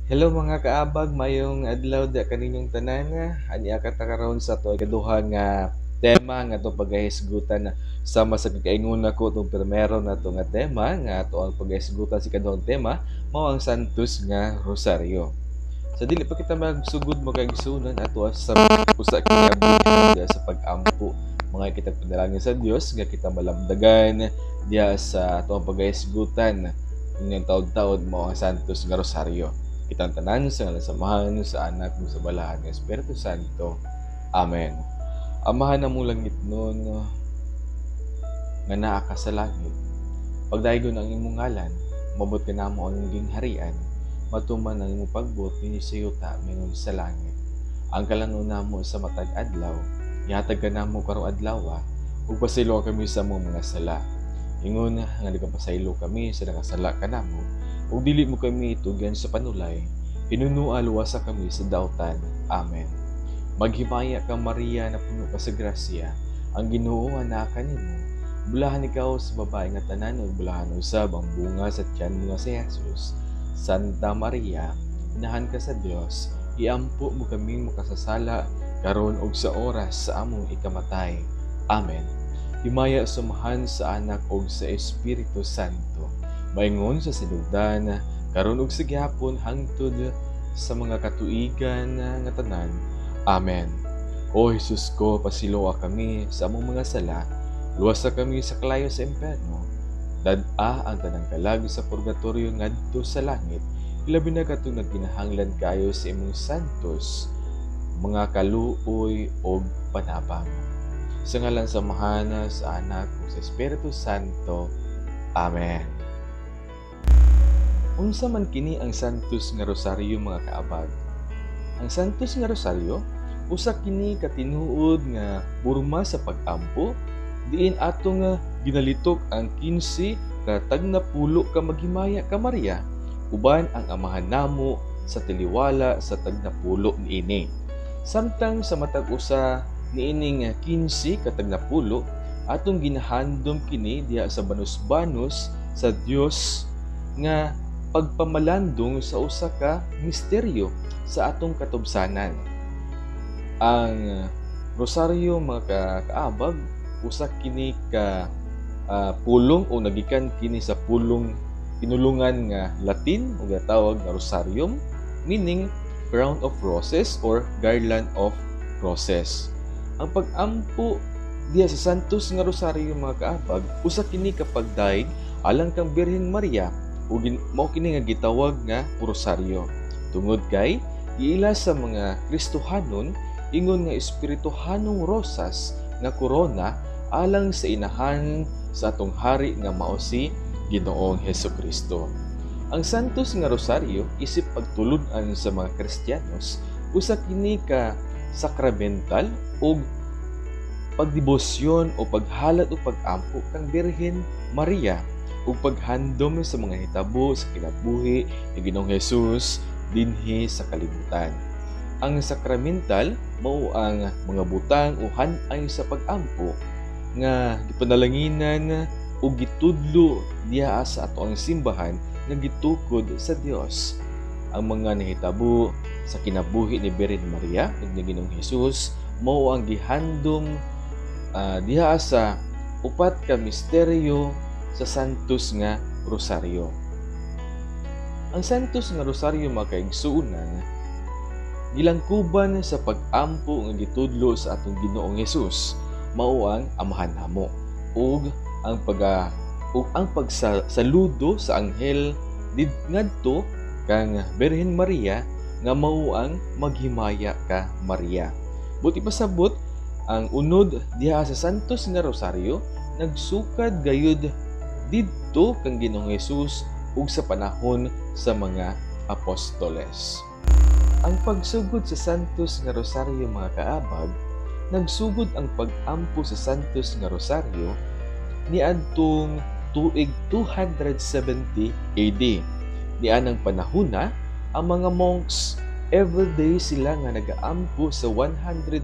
Hello, mga kaabag, mayong adlaw da kaninyong tanan. Ania ka ta karon sa ato ikaduha nga tema nga atong pagahisgutan, sama sa kakaingon nako itong primero na to nga tema nga ato ang pagahisgutan sa ikaduhang tema, mao ang Santos nga Rosario. Sa dili pa kita magsugod, mga kaigsuonan, ato sa usa kinabuhi sa pag-ampo, mga kita panalangin sa Dios nga kita malamdagan diha sa ato ang pagahisgutan ngayong taod-taod, mao ang Santos nga Rosario. Kitang tanan, sa ngalan sa Amahan, sa Anak, ug sa Balaan nga Espiritu Santo. Amen. Amahan namong langitnon nga naa ka sa langit, pagdaygon ang imong ngalan, moabot kanamo ang imong gingharian, matuman ang imong pagbuot dinhi sa yuta ingon sa langit. Ang kalanuon namo sa matag adlaw, ihatag kanamo karong adlaw, ug pasayloa kami sa among mga sala, ingon nga nagapasaylo kami sa nakasala kanamo, ug dili mo kami itugyan sa panulay, hinunua luwasa kami sa dautan. Amen. Maghimaya ka, Maria, na puno ka sa grasya, ang Ginoo anaa kanimo. Bulahan ikaw sa babae nga tanan ug bulahan usab ang bunga sa tiyan mo nga si Jesus. Santa Maria, inahan ka sa Dios, iampo mo kaming makasasala karon ug sa oras sa among ikamatay. Amen. Himaya sa Amahan, sa Anak ug sa Espiritu Santo. Maingon sa sinugdan, karon ug sa gihapon, hangtod sa mga katuigan nga tanan. Amen. O Jesus ko, pasayloa kami sa among mga sala, luwasa kami sa kalayo sa impyerno, dad-a ang tanang kalag sa purgatorio ngadto sa langit, ilabi na katong nagkinahanglan kaayo sa imong santos mga kaluoy og panabang. Sa ngalan sa Amahan, sa Anak, ug sa Espiritu Santo. Amen. Unsa man kini ang Santos nga Rosaryo, mga kaabag? Ang Santos nga Rosaryo, usa kini ka tinuod nga porma sa pag-ampo diin atong ginalitok ang 15 ka tagnapulo ka maghimaya ka Maria uban ang Amahan namo sa taliwala sa tagnapulo niini. Samtang sa matag usa niining 15 ka tagnapulo, atong ginahandom kini diha sa banus-banus sa Dios nga pagpamalandong sa usa ka misteryo sa atong katubsanan. Ang rosaryo, mga kaabag, usa kini ka pulong o nagikan kini sa pulong pinulungan nga Latin o ginatawag nga rosarium, meaning crown of roses or garland of roses. Ang pag-ampo diha sa Santos nga Rosaryo, mga kaabag, usa kini ka pagdayeg alang kang Birhen Maria ug mao kini nga gitawag nga rosaryo tungod kay giila sa mga Kristohanon ingon nga espirituhanong rosas nga korona alang sa inahan sa atong hari nga mao si Ginoong Hesukristo. Ang Santos nga Rosaryo isip pagtulun-an sa mga Kristiyanos, usa kini ka sakramental ug pagdebosyon o paghalat o pag-ampo kang Birhen Maria ug paghandom sa mga hitabo sa kinabuhi ni Ginoong Hesus dinhi sa kalibutan. Ang sakramental mao ang mga butang o han-ay sa pag-ampo nga gipanalanginan o gitudlo diha sa ato ang simbahan nga gitukod sa Dios. Ang mga nahitabo sa kinabuhi ni Birhen Maria ug ni Ginoong Hesus mao ang gihandom diha sa upat ka misteryo sa Santos nga Rosaryo. Ang Santos nga Rosaryo, mga kaigsuonan, gilangkuban sa pag-ampo nga gitudlo sa atong Ginoong Hesus, mao ang Amahan namo ug ang pagsaludo sa anghel ngadto kang Birhen Maria nga mao ang maghimaya ka, Maria. Buot ipasabot, ang unod diha sa Santos nga Rosaryo nagsukad gayud didto kang Ginoong Hesus ug sa panahon sa mga apostoles. Ang pagsugod sa Santos nga Rosaryo, mga kaabag, nagsugod ang pag-ampo sa Santos nga Rosaryo niadtong tuig 270 AD. Nianang panahona, ang mga monks everyday sila nga nagaampo sa 150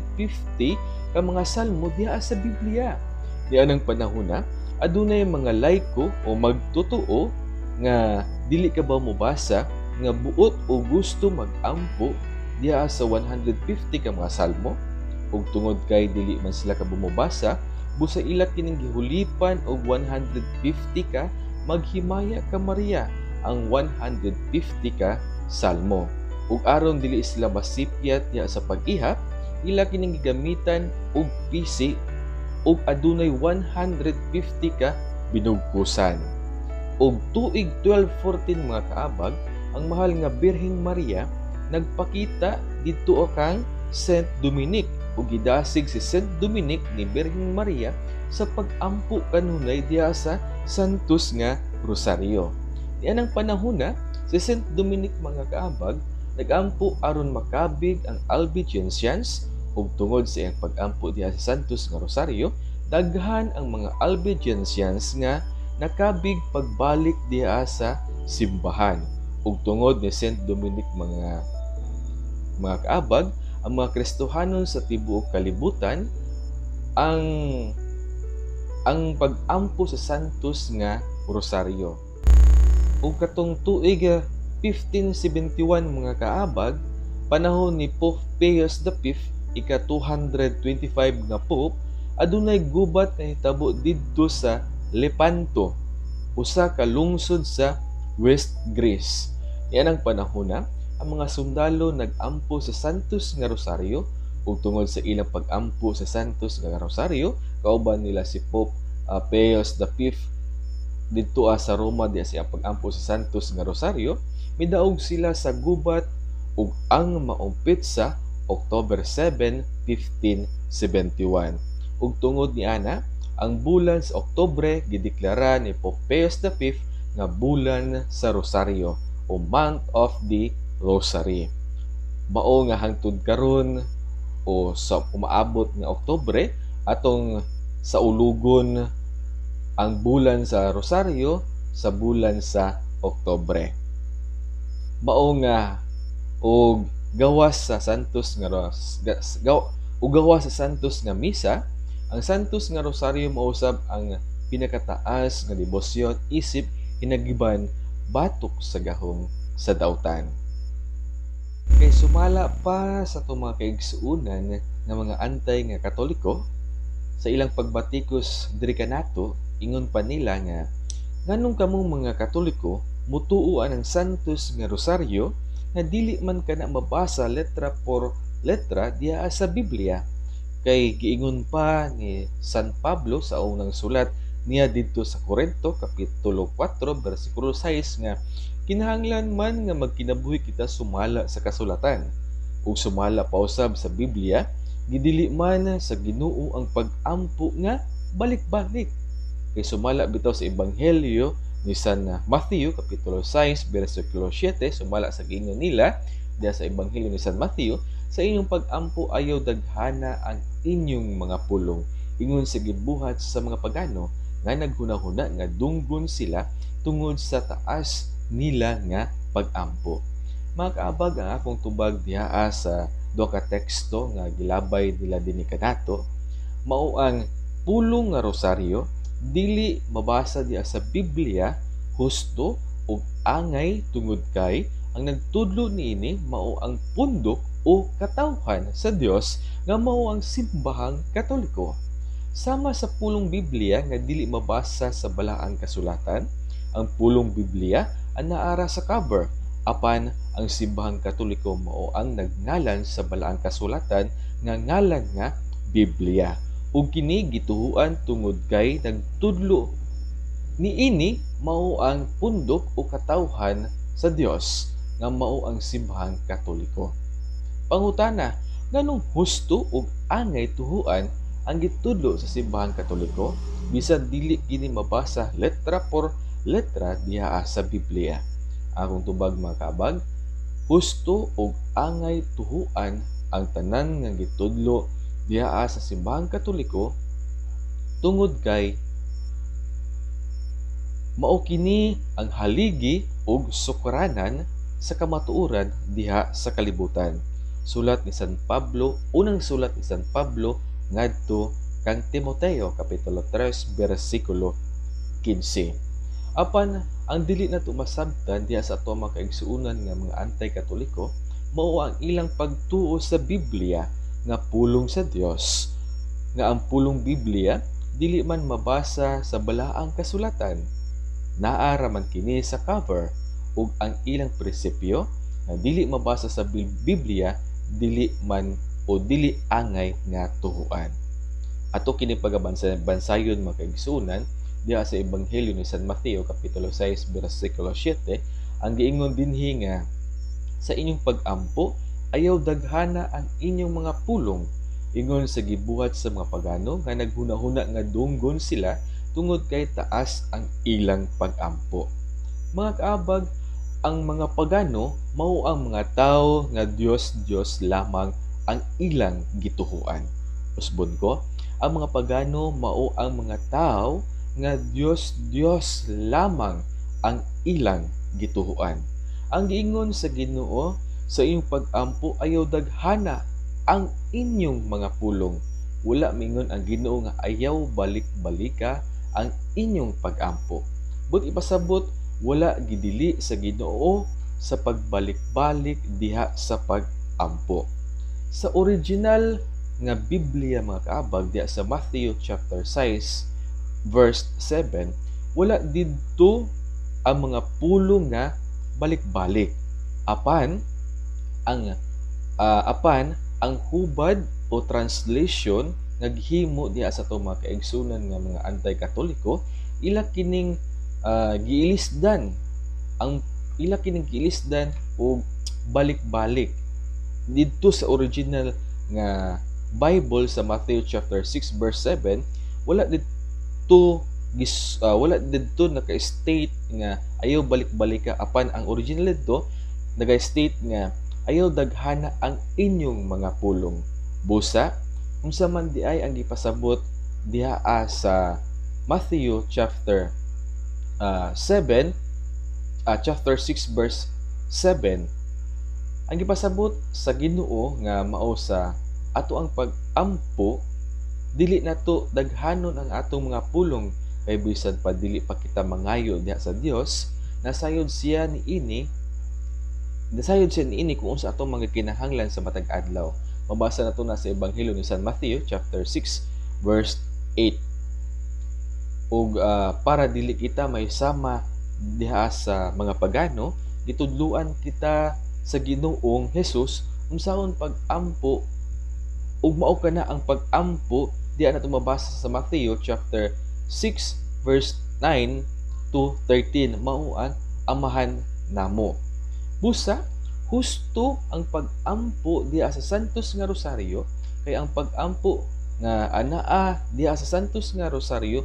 ka mga salmo diha sa Biblia. Nianang panahona, adunay mga laiko o magtotoo nga dili ka ba mobasa nga buot o gusto mag-ampo diha sa 150 ka mga salmo, ug tungod kay dili man sila ka bumubasa, busa ila kining gihulipan og 150 ka Maghimaya ka Maria ang 150 ka salmo. Ug aron dili sila masipyat diha sa pag-ihap, ila kining gigamitan og pisi ug adunay 150 ka binugkusan. Ug tuig 1214, mga kaabag, ang mahal nga Birheng Maria nagpakita didto kang Saint Dominic ug gidasig si Saint Dominic ni Birheng Maria sa pag-ampo kanunay diha sa Santos nga Rosario. Nianang panahon na si Saint Dominic, mga kaabag, nagampo aron makabig ang Albigensians, ug tungod sa iyang pag-ampo diha sa Santos nga Rosario, daghan ang mga Albigensians nga nakabig pagbalik diha sa simbahan. Ug tungod ni Saint Dominic, mga kaabag, ang mga Kristohanon sa tibuok kalibutan ang pag-ampo sa Santos nga Rosario. Ug katong tuig 1571, mga kaabag, panahon ni Pope Pius V, ika 225 nga Pope, adunay gubat nga hitabo didto sa Lepanto, usa ka lungsod sa West Greece. Nianang panahon na, ang mga sundalo nag-ampo sa Santos nga Rosario, ug tungod sa ilang pag-ampo sa Santos nga Rosario, kauban nila si Pope Pius V didto sa Roma diha sa pag-ampo sa Santos nga Rosario, midaog sila sa gubat ug ang maong petsa October 7, 1571. Ug tungod ni ana, ang bulan sa Oktubre gideklara ni Pope Pius V nga bulan sa Rosario o Month of the Rosary. Mao nga hangtod karon o sa umaabot nga Oktubre, atong saulugon ang bulan sa Rosario sa bulan sa Oktubre. Mao nga og gawas sa Santos nga ug gawas sa Santos nga Misa, ang Santos nga Rosario mausab ang pinakataas nga debosyon isip hinagiban batok sa gahom sa dautan. Kay sumala pa sa atong mga kaigsuonan nga mga antay nga Katoliko sa ilang pagbatikos diri kanato, ingon pa nila nga nganong kamong mga Katoliko mutuo ang Santos nga Rosario nga dili man kana mabasa letra por letra diha sa Biblia? Kay giingon pa ni San Pablo sa unang sulat niya didto sa Korinto, kapitulo 4 bersikulo 6, nga kinahanglan man nga magkinabuhi kita sumala sa kasulatan ug sumala pa usab sa Biblia, gidili man sa Ginoo ang pag-ampo nga balik-balik. Kay sumala bitaw sa Ebanghelyo ni San Matthew kapitulo 6 bersikulo 7, sumala sa giingon nila diha sa Ebanghelyo ni San Matthew, "Sa inyong pag-ampo ayaw daghana ang inyong mga pulong, ingon sa gibuhat sa mga pagano nga naghunahuna nga dunggon sila tungod sa taas nila nga pag-ampo." Mga kaabag, ang akong tubag diha sa duha ka teksto nga gilabay nila dinhi kanato, mao ang pulong nga rosaryo dili mabasa diha sa Biblia husto ug angay tungod kay ang nagtudlo niini mao ang pundok o katawhan sa Dios nga mao ang simbahang Katoliko. Sama sa pulong Biblia nga dili mabasa sa balaang kasulatan, ang pulong Biblia ang naara sa cover, apan ang simbahang Katoliko mao ang nagngalan sa balaang kasulatan nga ngalan nga Biblia. Ug kini gituhuan tungod kay nagtudlo niini mao ang pundok o katawhan sa Dios nga mao ang simbahang Katoliko. Pangutana, nganong husto ug angay tuhuan ang gitudlo sa simbahang Katoliko bisan dili kini mabasa letra por letra diha sa Biblia? Akong tubag, mga kaabag, husto ug angay tuhuan ang tanan nga gitudlo diha sa simbahang Katoliko tungod kay mao kini ang haligi ug sukaranan sa kamatuoran diha sa kalibutan. Sulat ni San Pablo, unang sulat ni San Pablo ngadto kang Timoteo, kapitulo 3 bersikulo 15. Apan ang dili nato masabtan diha sa ato mga kaigsuonan nga mga anti-Katoliko mao ang ilang pagtuo sa Biblia nga pulong sa Dios, nga ang pulong Biblia dili man mabasa sa balaang kasulatan. Naa ra man kini sa cover, ug ang ilang prinsipyo nga dili mabasa sa Biblia dili man o dili angay nga tuhuan. Ato kini pagabansayon, mga kaigsuonan, diha sa Ebanghelyo ni San Mateo kapitulo 6 bersikulo 7. Ang giingon dinhi nga sa inyong pag-ampo ayaw daghana ang inyong mga pulong, ingon sa gibuhat sa mga pagano nga naghuna-huna nga dunggon sila tungod kay taas ang ilang pag-ampo. Mga kaabag, ang mga pagano mao ang mga tawo nga Dios-Dios lamang ang ilang gituhuan. Usbon ko, ang mga pagano mao ang mga tawo nga Dios-Dios lamang ang ilang gituhuan. Ang giingon sa Ginoo, sa inyong pag-ampo ayaw daghana ang inyong mga pulong. Wala mingon ang Ginoo nga ayaw balik-balika ang inyong pag-ampo. But ipasabot, wala gidili sa Ginoo sa pagbalik-balik diha sa pag-ampo. Sa original nga Biblia, mga kaabag, diha sa Matthew chapter 6 verse 7, wala didto ang mga pulong nga balik-balik. Apan ang hubad o translation nga gihimo diha sa atong mga kaigsunan nga mga anti-Katoliko, ila kining giilisdan og balik-balik. Didto sa original nga Bible sa Matthew chapter 6 verse 7, wala didto naka-state nga ayaw balik-balik ka, apan ang original didto naga-state nga ayaw daghana ang inyong mga pulong. Busa unsa man di ay ang gipasabot diha sa Matthew chapter 7, chapter 6 verse 7? Ang gipasabot sa Ginoo nga mao sa ato ang pag-ampo, dili nato daghanon ang atong mga pulong, kay bisan pa dili pa kita mangayo diha sa Dios, nasayod siya niini kung unsa atong mga kinahanglan sa matag adlaw. Mabasa nato na sa Ebanghelyo ni San Matthew chapter 6 verse 8. Ug para dili kita may sama diha sa mga pagano, gitudluan kita sa Ginoong Hesus unsaon pag-ampo, ug mao kana ang pag-ampo diha nato mabasa sa Matthew chapter 6 verse 9 to 13, mao ang Amahan Namo. Busa husto ang pag-ampo diha sa Santos nga Rosario, kay ang pag-ampo nga anaa diha sa Santos nga Rosario,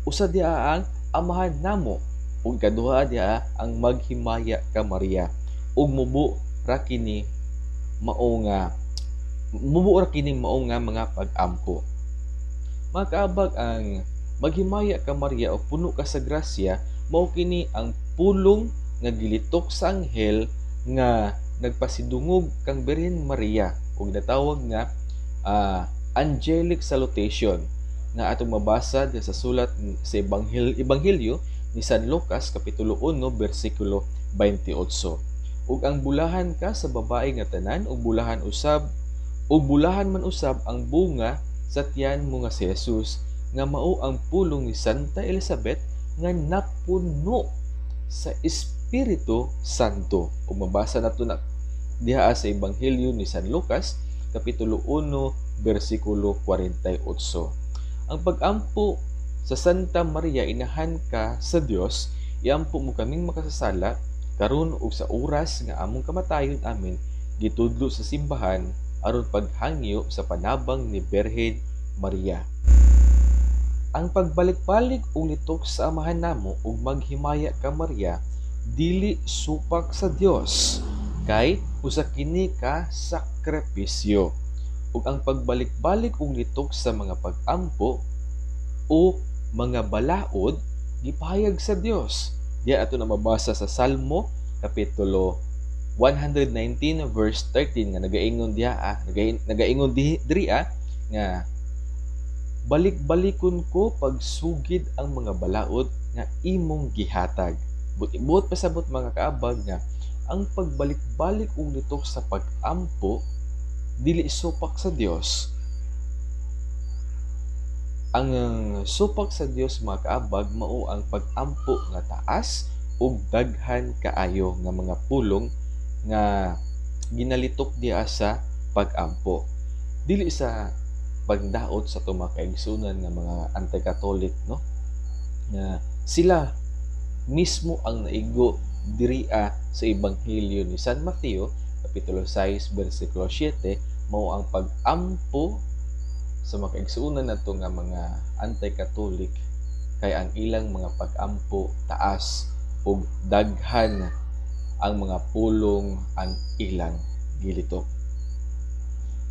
usa diha ang Amahan Namo, ug kaduha diha ang Maghimaya ka Maria, ug mubo ra kini mao nga mga pag-ampo. Mga kaabag, ang Maghimaya ka Maria o puno ka sa grasya, mao kini ang pulong nga gilitok sa anghel nga nagpasidungog kang Birhen Maria, ug natawag nga angelic salutation nga atong mabasa diha sa sulat sa Ebanghelyo ni San Lucas kapitulo 1 bersikulo 28. Ug ang bulahan ka sa babae nga tanan, ug bulahan man usab ang bunga sa tiyan mo nga si Jesus, nga mao ang pulong ni Santa Elizabeth nga napuno sa Espiritu Santo. Ug mabasa nato na diha sa Ebanghelyo ni San Lucas kapitulo 1 bersikulo 48. Ang pag-ampo sa Santa Maria, Inahan ka sa Dios, iampo mo kaming makasasala karon ug sa oras nga among kamatayon. Amen, gitudlo sa simbahan aron paghangyo sa panabang ni Birhen Maria. Ang pagbalik-balik og litok sa Amahan Namo ug Maghimaya ka Maria dili supak sa Dios, kay usa kini ka sakripisyo. Ug ang pagbalik-balik og litok sa mga pag-ampo o mga balaod gipahayag sa Dios. Diya ato na mabasa sa Salmo kapitulo 119 verse 13 nga nagaingon diha, nagaingon diri nga Balik-balikon ko pagsugid ang mga balaod nga imong gihatag. Buot pasabot mga kaabag nga ang pagbalik-balik og litok sa pag-ampo dili supak sa Dios. Ang supak sa Dios mga kaabag mao ang pag-ampo nga taas ug daghan kaayo nga mga pulong nga ginalitok diha sa pag-ampo. Dili sa pagdaot sa atong mga kaigsuonan nga mga anti-Catholic, no? Nga sila mismo ang naigo diriha sa Ebanghelyo ni San Mateo kapitulo 6 bersikulo 7, mao ang pag-ampo sa mga kaigsuonan nato nga mga anti-Catholic kay ang ilang mga pag-ampo taas ug daghan ang mga pulong ang ilang gilitok.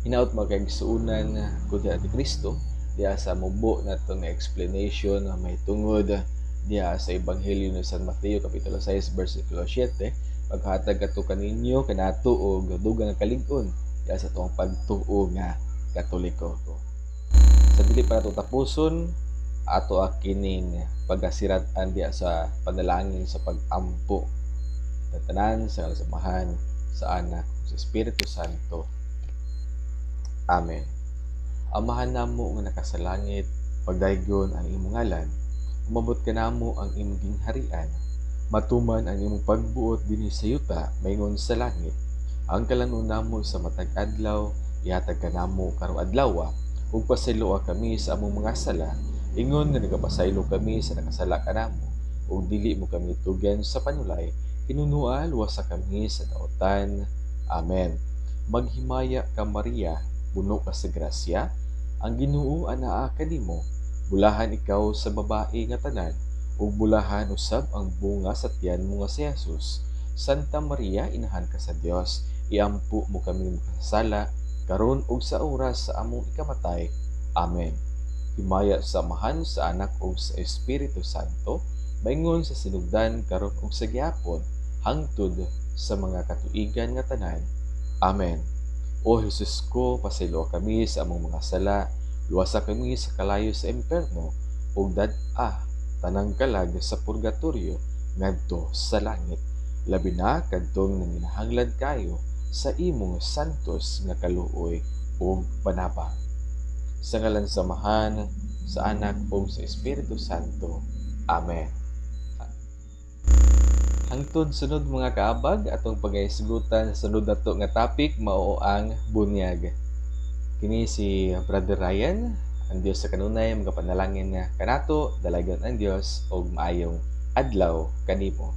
Hinaot mga kaigsuonan ko diha ni Kristo diha sa mubo nato nga explanation may tungod diha sa Ebanghelyo ni San Mateo kapitulo 6 bersikulo 7, paghatag kato kaninyo kanato og dugang nga kalig-on diha sa atong pagtuo nga Katoliko. Sa dili pa nato tapuson ato kining pagkasirat-an diha sa panalangin sa pag-ampo. Tanan sa ngalan sa Amahan, sa Anak, sa Espiritu Santo. Amen. Amahan namo nga nakasalangit, pagdaygon ang imong ngalan, umabot kanamo ang imong gingharian, matuman ang imong pagbuot dinhi sa yuta maingon sa langit. Ang kalan-on namo sa matag adlaw ihatag kanamo karong adlawa, ug pasayloa kami sa among mga sala, ingon nga nagapasaylo kami sa nakasala kanamo, ug dili mo kami tugyan sa panulay, hinunua luwasa kami sa dautan. Amen. Maghimaya ka Maria, puno ka sa grasya, ang Ginoo anaa kanimo, bulahan ikaw sa babae nga tanan, ug bulahan usab ang bunga sa tiyan mo nga si Jesus. Santa Maria, inahan ka sa Dios, iampo mo kami makasasala, karon ug sa oras sa among ikamatay. Amen. Himaya sa Amahan, sa Anak ug sa Espiritu Santo, maingon sa sinugdan karon ug sa gihapon, hangtod sa mga katuigan nga tanan. Amen. O Jesus ko, pasayloa kami sa among mga sala, luwasa kami sa kalayo sa imperno, ug dad-a tanang kalag sa purgatorio ngadto sa langit. Labi na kadtong nanginahanglan kayo sa imong santos nga kaluoy ug panabang. Sa ngalan sa Amahan, sa Anak ug sa Espiritu Santo. Amen. Hangtod sunod mga kaabag, atong pagahisgutan sa sunod nato nga topic mao ang bunyag. Kini si Brother Ryan, ang Dios sa kanunay magapanalangin nga kanato, dalagan ang Dios ug maayong adlaw kanimo.